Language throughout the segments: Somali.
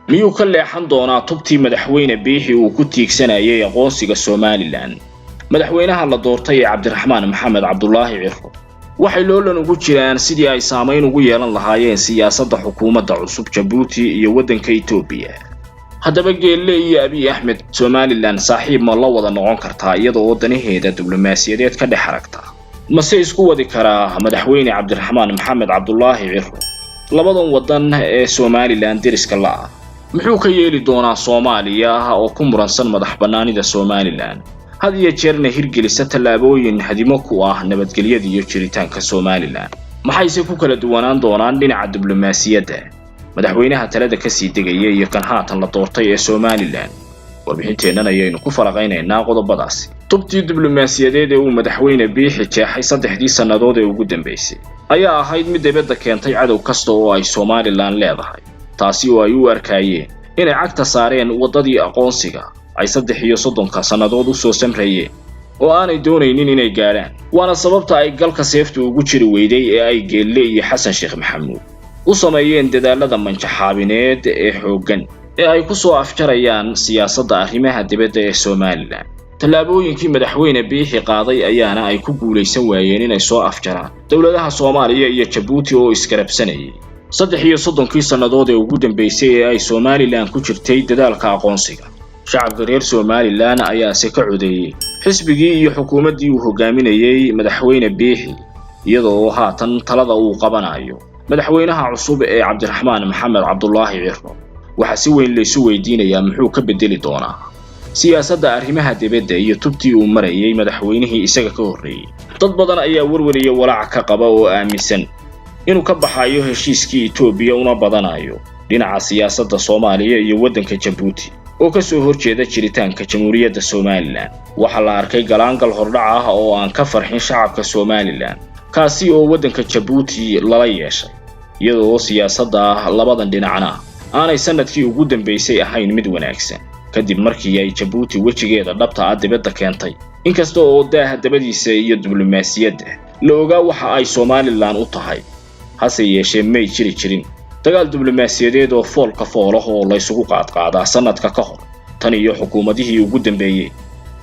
Miyuu ka leexan doonaa tubtii madaxweyne Biixi uu ku tiigsanayay aqoonsiga Somaliland? Madaxweynaha la doortay ee Cabdiraxmaan Maxamed Cabdulaahi Cirro waxay loolan ugu jiraan sidii ay saamayn ugu yeelan lahaayeen siyaasadda xukuumadda cusub Jabuuti iyo waddanka Itoobiya. Haddaba Geelle iyo Abiy Axmed, Somaliland saaxiib ma la wada noqon kartaa iyada oo danaheeda diblomaasiyadeed ka dhex aragta? Mase isku wadi karaa madaxweyne Cabdiraxmaan Maxamed Cabdulaahi Cirro labadan waddan ee Somaliland deriska la'ah? Muxuu ka yeeli doonaa Soomaaliya oo ku muransan madax bannaanida Somaliland, had iyo jeerna hirgelisa tallaabooyin hadimo ku ah nabadgelyada iyo jiritaanka Somaliland? Maxayse ku kala duwanaan doonaan dhinaca diblomaasiyadda madaxweynaha talada kasii degaya iyo kan haatan la doortay ee Somaliland? Warbixinteennan ayaynu ku falaqaynaynaa qodobadaasi. Tubtii diblomaasiyadeed ee uu madaxweyne Biixi jeexay 3dii sannadood ee ugu dambaysay ayaa ahayd mid dibadda keentay cadow kasta oo ay Somaliland leedahay, taasi oo ay u arkaayeen inay cagta saareen waddadii aqoonsiga ay 33-ka sannadood u soo samrayeen oo aanay doonaynin inay gaadhaan. Waana sababta ay galka seeftu ugu jiri weyday ee ay Geelle iyo Xasan Sheekh Maxamuud u sameeyeen dadaalada manjaxaabineed ee xooggan ee ay ku soo afjarayaan siyaasadda arrimaha dibadda ee Somaliland. Tallaabooyinkii madaxweyne Biixi qaaday ayaana ay ku guulaysan waayeen inay soo afjaraan dowladaha Soomaaliya iyo Jabuuti oo isgarabsanayay 33-kii sannadood ee ugu dambaysay ee ay Somaliland ku jirtay dadaalka aqoonsiga. Shacabka reer Somaliland ayaase ka codeeyey xisbigii iyo xukuumaddii uu hogaaminayey madaxweyne Biixi, iyadoo haatan talada uu qabanayo madaxweynaha cusub ee Cabdiraxmaan Maxamed Cabdulaahi Cirro. Waxaa si weyn laysu weydiinayaa, muxuu ka bedeli doonaa siyaasadda arrimaha dibadda iyo tubtii uu marayay madaxweynihii isaga ka horreeyey? Dad badan ayaa werwer iyo walaac ka qaba oo aaminsan inuu ka baxayo heshiiskii Itoobiya, una badanayo dhinaca siyaasadda Soomaaliya iyo waddanka Jabuuti oo ka soo horjeeda jiritaanka Jamhuuriyadda Somaliland. Waxaa la arkay galaangal hordhac ah oo aan ka farxin shacabka Somaliland, kaasi oo waddanka Jabuuti lala yeeshay, iyadoo siyaasadda labadan dhinacna aanay sanadkii ugu dambaysay ahayn mid wanaagsan, kadib markii ay Jabuuti wejigeeda dhabta ah dibadda keentay. Inkasta oo daaha dabadiisa iyo diblomaasiyadda la ogaa waxa ay Somaliland u tahay, hase yeeshee may jiri jirin dagaal diblomaasiyadeed oo foolka fool ah oo laysugu qaadqaadaa sanadka ka hor. Tan iyo xukuumadihii ugu dambeeyey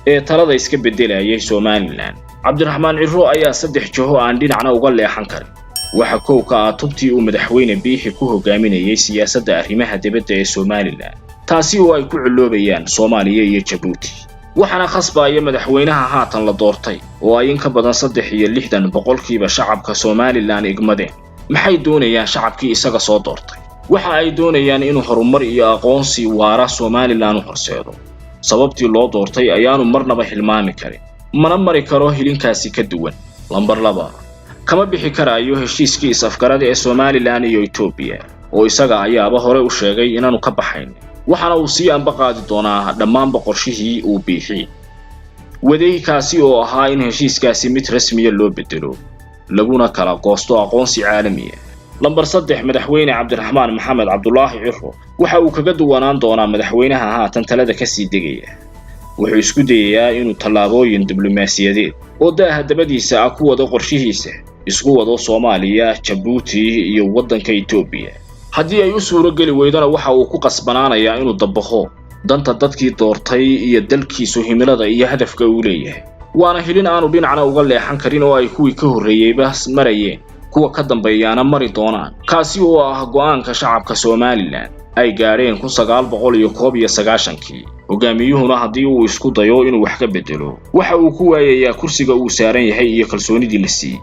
ee talada iska beddelayay Somaliland, Cabdiraxmaan Cirro ayaa saddex jaho aan dhinacna uga leexan karin. Waxa kow ka ah tubtii uu madaxweyne Biixi ku hogaaminayay siyaasadda arrimaha dibadda ee Somaliland, taasi oo ay ku culoobayaan Soomaaliya iyo Jabuuti. Waxaana khasbaya madaxweynaha haatan la doortay oo ay in ka badan 63% shacabka Somaliland igmadeen. Maxay doonayaan shacabkii isaga soo doortay? Waxa ay doonayaan inuu horumar iyo aqoonsi waara Somaliland u horseedo. Sababtii loo doortay ayaanu marnaba hilmaami karin, mana mari karo hilinkaasi ka duwan. Lambar 2, kama bixi karaayo heshiiskii is-afgarada ee Somaliland iyo Itoobiya, oo isaga ayaaba hore u sheegay inaanu ka baxayn. Waxaana uu sii amba qaadi doonaa dhammaanba qorshihii uu Biixi waday, kaasi oo ahaa in heshiiskaasi mid rasmiya loo bedelo, laguna kala goosto aqoonsi caalamiya. Lambar 3, madaxweyne Cabdiraxmaan Maxamed Cabdulaahi Cirro waxa uu kaga duwanaan doonaa madaxweynaha haatan talada kasii degaya: wuxuu isku dayayaa inuu tallaabooyin diblomaasiyadeed oo daaha dabadiisa ah ku wado qorshihiisa, isku wado Soomaaliya, Jabuuti iyo waddanka Itoobiya. Haddii ay u suuro geli weydona, waxa uu ku qasbanaanayaa inuu dabaqo danta dadkii doortay iyo dalkiisu himilada iyo hadafka uu leeyahay. Waana hilin aanu dhinacna uga leexan karin oo ay kuwii ka horreeyeyba marayeen, kuwa ka dambeeyaana mari doonaan, kaasi oo ah go'aanka shacabka Somaliland ay gaadheen 1991-kii. Hogaamiyuhuna haddii uu isku dayo inuu wax ka bedelo, waxa uu ku waayayaa kursiga uu saaran yahay iyo kalsoonidii la siiyey.